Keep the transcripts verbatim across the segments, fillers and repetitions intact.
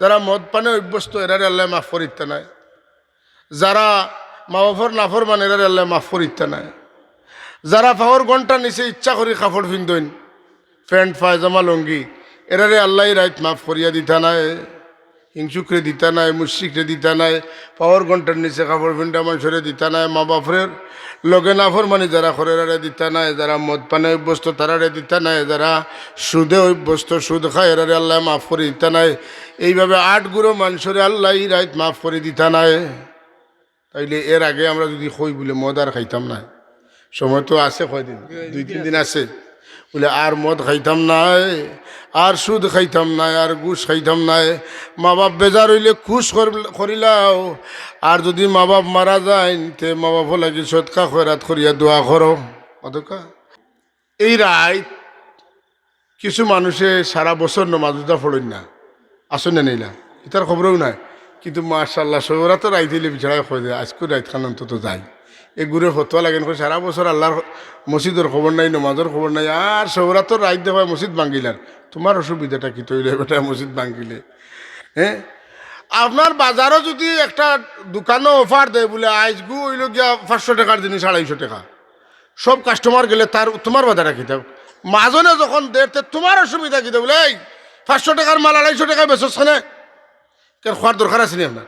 যারা মদ পানে অভ্যস্ত, এরারে আল্লায় মাফ করিতা নায়। যারা মা বাফর নাফরমান, এরারে আল্লায় মাফ করিতা নায়। যারা পাওর ঘন্টার নিচে ইচ্ছা করি কাপড় ফিন্দইন, প্যান্ট, পায়জামা, লুঙ্গি, এরারে আল্লায় ই রাইত মাফ করিয়া দিতা নায়। হিংসুকরে দিতা নায়, মুশরিকরে দিতা নায়, পাওর ঘন্টার নিচে কাপড় ফিন্দা মানষরে দিতা নায়, মা বাফর লগে নাফরমানি যারা করে এরারে দিতা নায়, যারা মদ পানে অভ্যস্ত তারারে দিতা নায়, যারা সুদে অভ্যস্ত, সুদ খায়, এরারে আল্লায় মাফ করি দিতা নায়। এইভাবে আট গুরু মানষরে আল্লায় ই রাইত মাফ করি দিতা নায়। তাইলে এর আগে আমরা যুদি কই বুলে মদ আর খাইতাম নায়, সময় তো আছে কয়দিন, দুই তিন দিন আছে, বুলে আর মদ খাইতাম নায়, আর সুদ খাইতাম নায়, আর ঘুষ খাইতাম নায়। মা বাফ বেজার অইলে খুশ কর-, করিলাও, আর যুদি মা বাফ মারা যাইন, তে মা বাফর লাগি সদকা খয়রাত করিয়া দোয়া করো। অতকা এই রাইত কিছু মানষে সারা বছর নমাজ রোজা পড়ইন না, আছইন না নি ইলা, ইতার খবরও নাই। কিন্তু মাশাআল্লাহ, শবে বরাতর রাইত অইলে বেচারায় কয় যে, "আইজকুর রাইতখান অন্তত যাই।" এগুরে ফতোয়া লাগেন, কয়, "সারা বছর আল্লার মসজিদর খবর নাই, নমাজর খবর নাই, আর শবে বরাতর রাইত দেখবায় মসজিদ ভাঙ্গিলার। তুমার অসুবিধাটা কিতা অইলো বেটা মসজিদ ভাঙ্গিলে?" হ্যাঁ, আপনার বাজারো যুদি একটা দোকানো offer দেয় বুলে, "আইজকু অইলো গিয়া পাঁচশো টেকার জিনিস আড়াইশো টেকা।" সব customer গেলে তার, তুমার বাজারে কিতা? মাজনে যখন দের, তে তুমার অসুবিধা কিতা? বুলে, "এই পাঁচশো টেকার মাল আড়াইশো টেকায় বেচস কেনে? কেন খোয়ার দরকার আছে নি আপনার?"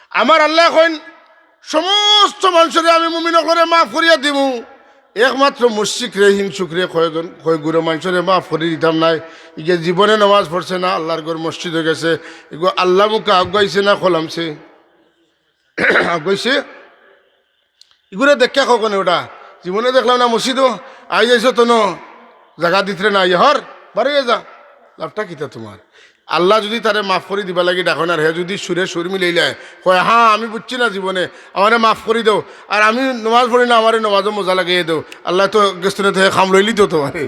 আমার আল্লায় কইন, "সমস্ত মানষরে আমি মুমিন অকলরে মাফ করিয়া দিমু, একমাত্র মুশরিকরে, হিংসুকরে, কয়জন, কয় গুরু মানষরে মাফ করি দিতাম নায়।" ইগে জীবনে নমাজ পড়ছে না, আল্লার ঘর মসজিদো গেছে, ইগু আল্লা মুখা আগুয়াইছে না খলামছে? আগুয়াইছে? ইগুরে দেখিয়া কও কেনে ওটা? জীবনে দেখলাম না মসজিদো, আইজ আইছো তনো, জাগা দিতরে না, ইয়ে হর, বারইয়া যা। লাভটা কিতা তুমার? আল্লা যুদি তারে মাফ করি দিবার লাগি ডাকইন আর হে যুদি সুরে সুর মিলাইলায়, কয়, "হ্যাঁ, আমি বুঝছি না জীবনে, আমারে মাফ করি দেও, আর আমি নমাজ পড়ি না, আমারে নমাজো মজা লাগাইয়া দেও।" আল্লায় তো গেছতনে তে খাম লইলিতো তুমারে।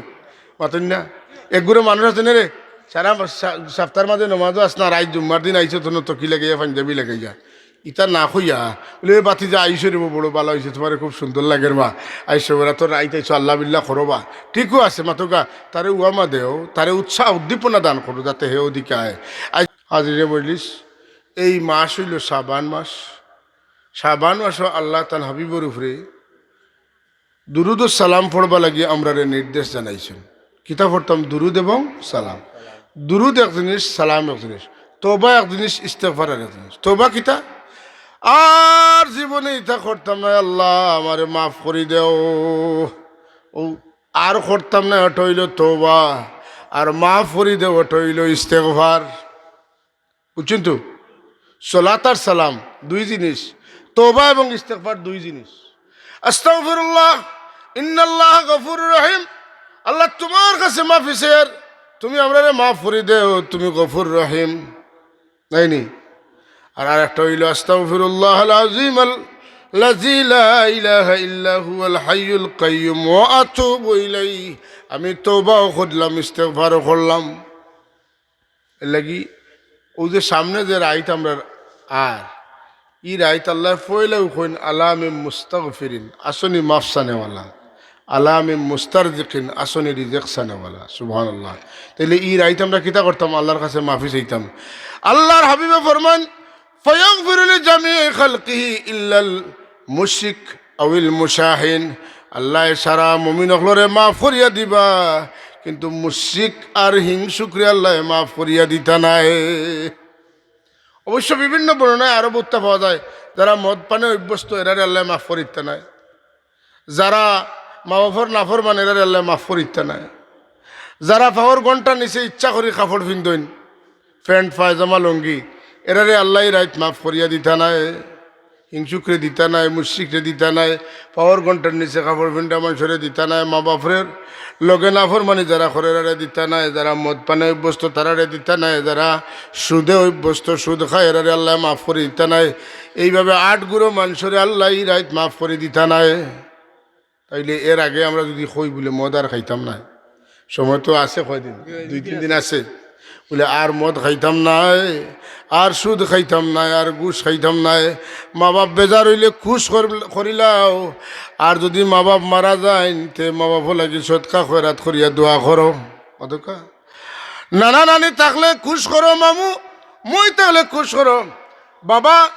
মাতইন না? এগুরে মানুষ আছে না রে, সারা সা-, সাপ্তার মাজে নমাজো আস না, রাইত জুম্মার দিন আইছো তনো তকি লাগাইয়া, পাঞ্জাবি লাগাইয়া। ইতা না কইয়া, বুলে, "এ ভাতিজা আইছো রে বা, বড় ভালা অইছে, তুমারে খুব সুন্দর লাগের বা। আইজ শবে বরাতর রাইত আইছো, আল্লা বিল্লা করো বা।" ঠিকও আছে, মাতউক্কা, তারে উয়ামা দেও, তারে উৎসাহ উদ্দীপনা দান করো, যাতে হে অদিকে আয়। আইজ হাজিরে মজলিস, এই মাস অইলো শাবান মাস। শাবান মাসো আল্লা তান হাবিবর উপরে দুরুদ ও সালাম পড়বার লাগি আমরারে নির্দেশ জানাইছইন। কিতা পড়তাম? দুরুদ এবং সালাম। দুরুদ এক জিনিস, সালাম এক জিনিস, তওবা এক জিনিস, ইস্তেগফার আর এক জিনিস। তওবা কিতা? আর জীবনে ইতা করতাম না, আল্লা আমারে মাফ করি দেও। ও আর করতাম না, ওটা অইলো তওবা। আর মাফ করি দেও, ওটা অইলো ইস্তেগফার। বুঝছইন তো? সলাত আর সালাম দুই জিনিস, তওবা এবং ইস্তেগফার দুই জিনিস। আস্তাগফিরুল্লাহ, ইন্নাল্লাহা গফুরুর রহিম। আল্লা তুমার কাছে মাফি চাইয়ার, তুমি আমরারে মাফ করি দেও, তুমি গফুর রহিম। নায়নি? আর আরেকটা অইলো, আস্তাগফিরুল্লাহাল আযীম আল্লাযী লা ইলাহা ইল্লা হুয়াল হাইয়ুল কাইয়্যুম ওয়া আতুবু ইলাইহি। আমি তওবাও করলাম, ইস্তেগফারও করলাম। এরলাগি অউ যে সামনে যে রাইত আমরার, আর ই রাইত আল্লায় পয়লাউ কইন, "আলা মিন মুস্তাগফিরিন", আছইন নি মাফ চানেওয়ালা, "আলা মিন মুস্তারজিকিন", আছইন নি রিজেক চানেওয়ালা। সুবহানাল্লাহ। তাইলে ই রাইত আমরা কিতা করতাম? আল্লার কাছে মাফি চাইতাম। আল্লার হাবিবে ফরমান, "ফায়াগফিরু লিজামিই খালকিহি ইল্লাল মুশরিক আউল মুশাহিন।" আল্লায় সারা মুমিন অকলরে মাফ করিয়া দিবা, কিন্তু মুশরিক আর হিংসুকরে আল্লায় মাফ করিয়া দিতা নায়। অবশ্য বিভিন্ন বর্ণনায় আরো বউততা পাওয়া যায়, যারা মদ পানে অভ্যস্ত, এরারে আল্লায় মাফ করিতা নায়। যারা মা বাফর নাফরমান, এরারে আল্লায় মাফ করিতা নায়। যারা পাওর ঘন্টার নিচে ইচ্ছা করি কাপড় ফিন্দইন, প্যান্ট, পায়জামা, লুঙ্গি, এরারে আল্লায় ই রাইত মাফ করিয়া দিতা নায়। হিংসুকরে দিতা নায়, মুশরিকরে দিতা নায়, পাওর ঘন্টার নিচে কাপড় ফিন্দা মানষরে দিতা নায়, মা বাফর লগে নাফরমানি যারা করে এরারে দিতা নায়, যারা মদ পানে অভ্যস্ত তারারে দিতা নায়, যারা সুদে অভ্যস্ত, সুদ খায়, এরারে আল্লায় মাফ করি দিতা নায়। এইভাবে আট গুরু মানষরে আল্লায় ই রাইত মাফ করি দিতা নায়। তাইলে এর আগে আমরা যুদি কই বুলে মদ আর খাইতাম নায়, সময় তো আছে কয়দিন, দুই তিন দিন আছে, বুলে আর মদ খাইতাম নায়, আর সুদ খাইতাম নায়, আর ঘুষ খাইতাম নায়, মা বাফ বেজার অইলে খুশ কর-, করিলাও, আর যুদি মা বাফ মারা যাইন, তে মা বাফর লাগি সদকা খয়রাত করিয়া দোয়া করো। অতকা নানা নানি থাকলে খুশ করো মামু, মইতা অইলে খুশ করো। বাবা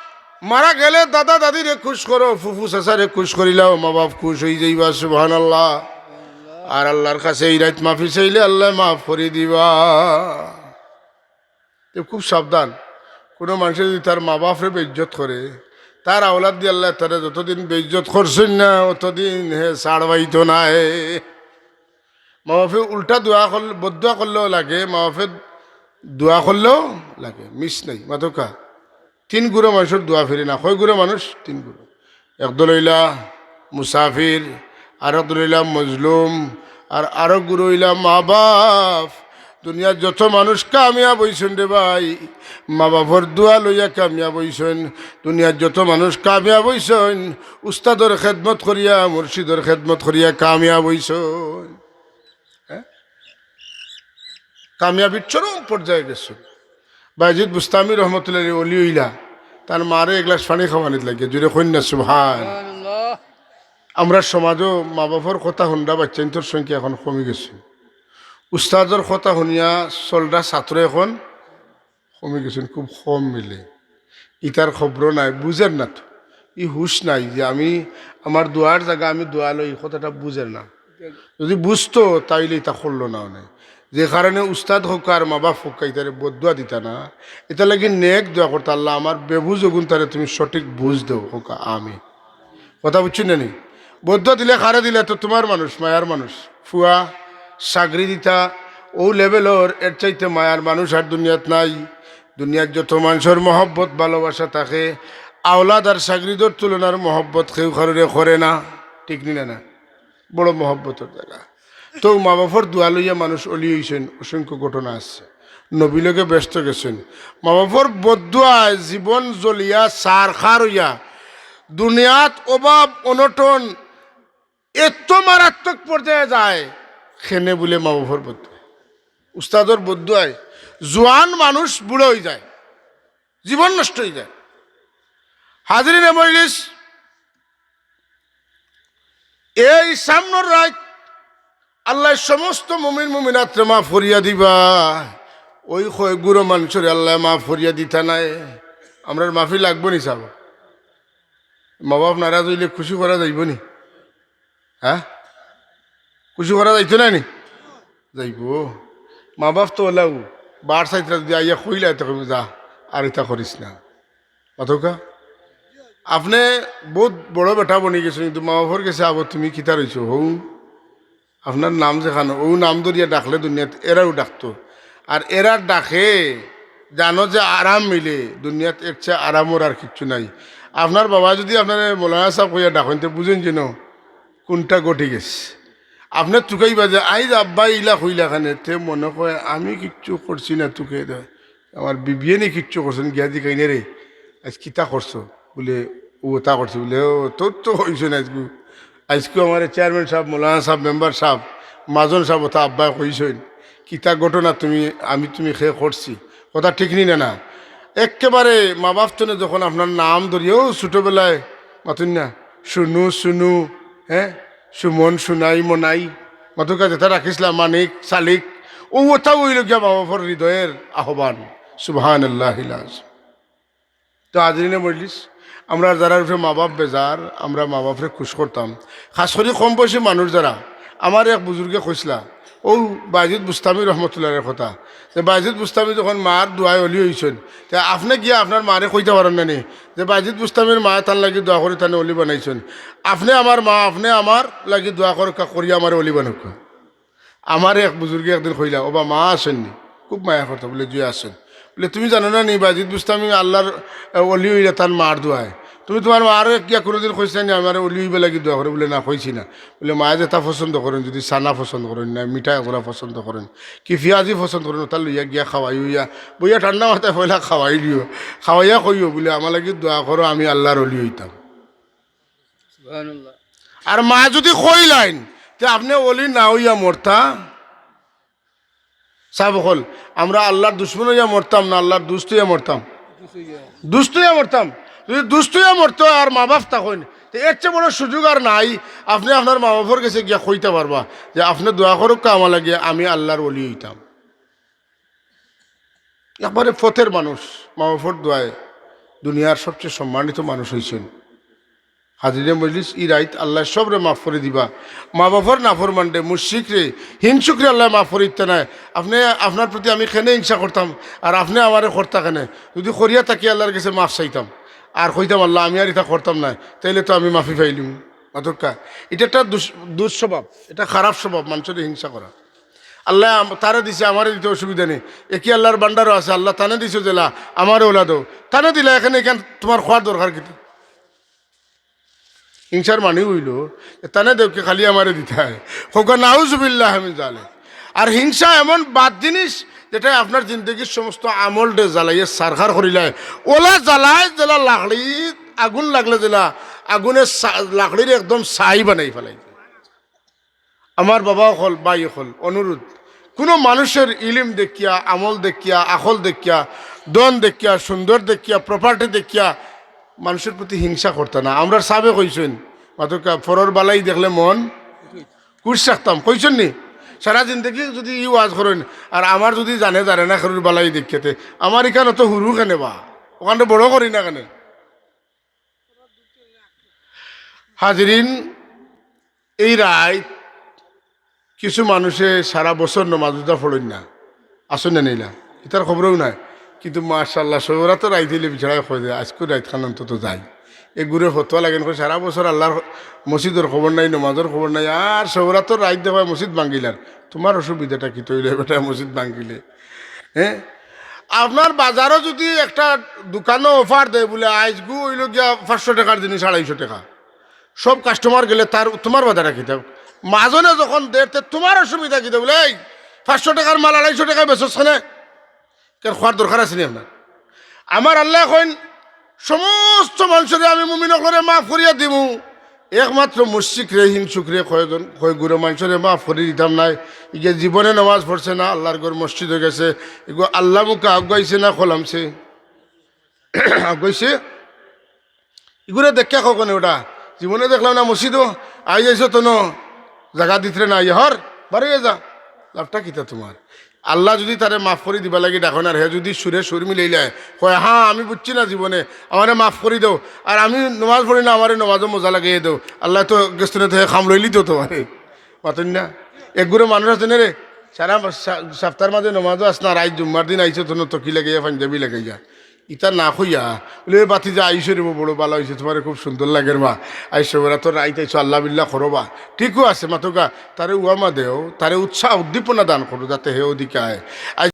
মারা গেলে দাদা দাদিরে খুশ করো, ফুফু চাচারে খুশ করিলাও, মা বাপ খুশ অইযাইবা, সুবহানাল্লাহ। আর আল্লার কাছে ই রাইত মাফি চাইলে আল্লায় মাফ করি দিবা। তে খুব সাবধান, কুনু মানষে যুদি তার মা বাপরে বেইজ্জত করে, তার আওলাদ দি আল্লায় তারে যতদিন বেইজ্জত করছইন না, অতদিন হে ছাড় পাইতো নায়। মা বাপে উল্টা দোয়া করলে, বদদোয়া করলেও লাগে, মা বাপে দোয়া করলেও লাগে, মিস নাই। মাতউক্কা, তিন গুরু মানষর দোয়া ফিরে না। কয় গুরু মানুষ? তিন গুরু। একদল অইলা মুসাফির, আরক দল অইলা মজলুম, আর আরক গুরু অইলা মা বাপ। দুনিয়ার যত মানুষ কামিয়াব অইছইন রে ভাই, মা বাপর দোয়া লইয়া কামিয়াব অইছইন। দুনিয়ার যত মানুষ কামিয়াব অইছইন, উস্তাদর খেদমত করিয়া, মুর্শিদর খেদমত করিয়া কামিয়াব অইছইন। হ্যাঁ? কামিয়াবির চরম পর্যায়ে গেছইন। বায়েজিদ বুস্তামি রহমতুল্লাহ আলাইহি অলি অইলা, তার মারে এক গ্লাস পানি খাওয়ানিত লাগে, জুরে কইন না সুবহান। আমরা সমাজও মা বাপর কথা হুনরা বাচ্চাইন্তর সংখ্যা এখন কমি গেছে। উস্তাদর কথা হুনিয়া চলরা ছাত্র এখন কমি গেছইন, খুব কম মিলে। ইতার খবরও নাই, বুঝের না তো, ই হুশ নাই যে আমি আমার দোয়ার জাগা আমি দোয়া লই, ই কথাটা বুঝের না। যুদি বুঝতো তাইলে ইতা করলো না অনে। যে কারণে উস্তাদ হউক্কা আর মা বাপ হউক্কা ইতারে বদদোয়া দিতা না। ইতার লাগি নেক দোয়া করতা, "আল্লাহ, আমার বেবুঝ অগুন তারে তুমি সঠিক বুঝ দেও," হউক্কা আমি। কথা বুঝছইন না নি? বদদোয়া দিলে কারে দিলে? তো তুমার মানুষ, মায়ার মানুষ। ফুয়া, সাগরি দিতা, অউ লেভেলর, এর চাইতে মায়ার মানুষ আর দুনিয়াত নাই। দুনিয়াত যত মানষর মহব্বত ভালোবাসা থাকে, আওলাদ আর সাগরিদর তুলনার মহব্বত কেউ কারোরে করে না, ঠিক নি না? না, বড় মহব্বতর জাগা। তো মা বাপর দোয়া লইয়া মানুষ অলি অইছইন, অসংখ্য ঘটনা আছে। নবী লগে বেহেস্তো গেছইন। মা বাপর বদদোয়ায় জীবন জ্বলিয়া ছারখার অইয়া দুনিয়াত অভাব অনটন এত মারাত্মক পর্যায়ে যায়, কেনে বুলে মা বাপর বদদোয়ায়, উস্তাদর বদদোয়ায় জোয়ান মানুষ বুড়া অইযায়, জীবন নষ্ট অইযায়। হাজিরিনে মজলিস, এই সামনর রাইত আল্লায় সমস্ত মুমিন মুমিনাতরে মাফ করিয়া দিবা। অউ কয় গুরু মানষরে আল্লায় মাফ করিয়া দিতা নায়। আমরার মাফি লাগবো নি সাব? মা বাপ নারাজ অইলে খুশি করা যাইবো নি? হ্যাঁ, খুশি করা যাইতো না নি? যাইবো। মা বাপ তো অলাউ, বার চাইতরা যুদি আইয়া কইলা, তে কইবো, "যা, আর ইতা করিস না।" মাতউক্কা, আপনে বউত বড় বেটা বনি গেছো, কিন্তু মা বাপর গেছে আবো তুমি কিতা রইছো? হউ, আপনার নাম যেখানো, অউ নাম ধরিয়া ডাকলে দুনিয়াত এরাও ডাকতো। আর এরা ডাকে, জানো যে আরাম মিলে, দুনিয়াত এর চেয়ে আরামর আর কিচ্ছু নাই। আপনার বাবা যুদি আপনারে মৌলানা সাব কইয়া ডাকইন, তে বুঝইন যেন কুনটা ঘটি গেছে। আপনে তুকাইবা যে, "আইজ আব্বায় ইলা কইলা কেনে?" তে মনে কয়, "আমি কিচ্ছু করছি না তুকাইয়া দে। আমার বিবিয়ে নি কিচ্ছু করছইন, গিয়া জিকাইনে রে, আইজ কিতা করছো?" বুলে, "অউ অতা করছি।" বুলে, "ও, তোর তো কইছইন আইজকু। আইজকু আমারে চেয়ারম্যান সাব, মৌলানা সাব, মেম্বার সাব, মাজন সাব, অতা আব্বায় কইছইন। কিতা ঘটনা তুমি, আমি তুমি খে করছি।" কথা ঠিক নি না? না, একেবারে মা বাপ তনে যখন আপনার নাম ধরি, অউ ছোটবেলায় মাতইন না, "শুনু, শুনু, হ্যাঁ, সুমন, সুনাই, মনাই", মাতউক্কা যেতা রাখিছলা, মানিক, সালিক, অউ অতা অইলো গিয়া মা বাপর হৃদয়র আহ্বান। সুবহানাল্লাহিল আযীম। তো হাজিরিনে মজলিস, আমরা যারার উপরে মা বাপ বেজার, আমরা মা বাপরে খুশ করতাম। খাছ করি কম বয়সী মানুষ যারা, আমার এক বুজুর্গে কইছলা, অউ বায়েজিদ বুস্তামি রহমতুল্লাহর কথা, যে বায়েজিদ বুস্তামি যখন মার দোয়ায় অলি অইছইন, তে আপনে গিয়া আপনার মারে কইতা পারইন না নি যে বায়েজিদ বুস্তামির মায় তান লাগি দোয়া করি তানে অলি বানাইছইন? আপনে আমার মা, আপনে আমার লাগি দোয়া করউক্কা, করিয়া আমারে অলি বানাউক্কা। আমারে এক বুজুর্গে একদিন কইলা, "ওবা, মা আছইন নি?" খুব মায়া করতা, বুলে, "জি আছইন।" বুলে, "তুমি জানো না নি, বায়েজিদ বুস্তামি আল্লার, আহ, অলি অইলা তান মার দোয়ায়। তুমি তুমার মারে গিয়া কুনুদিন কইছলায় নি, আমারে অলি অইবার লাগি দোয়া করো?" বুলে, "না, কইছি না।" বুলে, "মায়ে যেতা পছন্দ করইন, যুদি ছানা পছন্দ করইন, না মিঠা একজোড়া পছন্দ করইন, কি পিয়াজি পছন্দ করইন, অতা লইয়া গিয়া খাওয়াইও, ইয়া বইয়া ঠান্ডা মাথায় পয়লা খাওয়াইলিও, খাওয়াইয়া কইও, বুলে, 'আমার লাগি দোয়া করো, আমি আল্লার অলি অইতাম।'" সুবহানাল্লাহ। আর মা যুদি কইলাইন, তে আপনে অলি না অইয়া মরতা? সাব অকল, আমরা আল্লার দুশমন অইয়া মরতাম না আল্লার দুস্ত অইয়া মরতাম? দুস্ত অইয়া মরতাম। যুদি দুস্ত অইয়া মরতে অয় আর মা বাপ থাকইন, তে এর চেয়ে বড় সুযোগ আর নাই। আপনে আপনার মা বাপর গেছে গিয়া কইতা পারবা যে, "আপনে দোয়া করউক্কা আমার লাগি, আমি আল্লার অলি অইতাম।" একবারে ফতের মানুষ, মা বাফর দোয়ায় দুনিয়ার সবচেয়ে সম্মানিত মানুষ অইছইন। হাজিরে মজলিস, ই রাইত আল্লায় সবরে মাফ করি দিবা। মা বাফর নাফরমানরে, মুশরিকরে, হিংসুকরে আল্লায় মাফ করি দিতা নায়। আপনে, আপনার প্রতি আমি কেনে হিংসা করতাম, আর আপনে আমারে করতা কেনে? যুদি করিয়া থাকি আল্লার গেছে মাফ চাইতাম, আর কইতাম, "আল্লা, আমি আর ইতা করতাম নায়," তাইলে তো আমি মাফি পাইলিমু। মাতউক্কা, ইটা একটা দুষ-, দুঃস্বভাব, ইটা খারাপ স্বভাব, মানষরে হিংসা করা। আল্লায় আম-, তারে দিছে, আমারে দিতে অসুবিধা নাই। একই আল্লার ভান্ডারও আছে, আল্লায় তানে দিছে যেলা, আমারে অলা দেও। তানে দিলা, এখানে এখান তুমার কওয়ার দরকার কিতা? হিংসার মানি অইলো যে তানে দেউক্কা, খালি আমারে দিতায়। কউক্কা নাউজুবিল্লাহ মিন জালিক। আর হিংসা এমন বাদ জিনিস, যেটায় আপনার জিন্দেগির সমস্ত আমলরে জ্বালাইয়া ছারখার করিলায়। অলা জ্বালায় যেলা লাকড়ি, আগুন লাগলে যেলা আগুনে সা-, লাকড়িরে একদম ছাই বানাই ফালাই। আমার বাবা অকল, ভাই অকল, অনুরোধ, কুনু মানুষর ইলিম দেখিয়া, আমল দেখিয়া, আকল দেখিয়া, ধন দেখিয়া, সুন্দর দেখিয়া, property দেখিয়া মানষর প্রতি হিংসা করতা না। আমরার সাবে কইছইন, মাতউক্কা, "পরর বালাই দেখলে মন খুশ রাখতাম।" কইছইন নি? সারা জিন্দেগি যুদি ই ওয়াজ করইন, আর আমার যুদি জানে জানে না কেউর বালাই দেখিয়াতে, আমার ইখান অত হুরু কেনে বা? অখানরে বড় করি না কেনে? হাজিরিন, এই রাইত কিছু মানুষে সারা বছর নমাজ রোজা পড়ইন না, আছইন না নি ইলা, ইতার খবরও নাই। কিন্তু মাশাআল্লাহ, শবে বরাতর রাইত অইলে বেচারায় কয় যে, "আইজকুর রাইতখান অন্তত যাই।" এগুরে ফতোয়া লাগেন, কয়, "সারা বছর আল্লার মসজিদর খবর নাই, নমাজর খবর নাই, আর শবে বরাতর রাইত দেখবায় মসজিদ ভাঙ্গিলার।" তুমার অসুবিধাটা কিতা অইলো বেটা, মসজিদ ভাঙ্গিলে? হ্যাঁ, আপনার বাজারো যুদি একটা দোকানো offer দেয় বুলে, "আইজগু অইলো গিয়া পাঁচশো টেকার জিনিস আড়াইশো টেকা।" সব customer গেলে তার, তুমার বাজারে কিতা? মাজনে যখন দের, তে তুমার অসুবিধা কিতা? বুলে, "এই পাঁচশো টেকার মাল আড়াইশো টেকায় বেচস কেনে? কেন, কওয়ার দরকার আছে নি আপনার?" আমার আল্লায় কইন, "সমস্ত মানষরে আমি মুমিন অকলরে মাফ করিয়া দিমু, একমাত্র মুশরিকরে, হিংসুকরে, কয়জন, কয়গুরে মানষরে মাফ করি দিতাম নায়।" ইগে জীবনে নমাজ পড়ছে না, আল্লার ঘর মসজিদো গেছে, ইগু আল্লা মুখা আগুয়াইছে না খলামছে? আগুয়াইছে। ইগুরে দেখিয়া কও কেনে ওটা? জীবনে দেখলাম না মসজিদো, আইজ আইছো তো ন, জাগা দিতরে না, ইয়ে হর, বারইয়া যা। লাভটা কিতা তুমার? আল্লা যুদি তারে মাফ করি দিবার লাগি ডাকইন আর হে যুদি সুরে সুর মিলাইলায়, কয়, "হ্যাঁ, আমি বুঝছি না জীবনে, আমারে মাফ করি দেও, আর আমি নমাজ পড়ি না, আমারে নমাজো মজা লাগাইয়া দেও," আল্লায় তো গেছ থনে তে হে কাম লইলিতো তুমারে। মাতইন না? এগুরে মানুষ আছে না রে, সারা সা-, সাপ্তার মাজে নমাজো আস না, আর আইজ জুম্মার দিন আইছো তো ন, তকি লাগাইয়া, পাঞ্জাবি লাগাইয়া। ইতা না কইয়া, বুলে, "এ ভাতিজা, আইছো রে, বড় ভালা অইছে, তুমারে খুব সুন্দর লাগের বা। আইজ শবে বরাতর রাইত আইছো, আল্লা বিল্লা করো বা।" ঠিকও আছে, মাতউক্কা, তারে উয়ামা দেও, তারে উৎসাহ উদ্দীপনা দান করো, যাতে হে অদিকে আয়। আইজ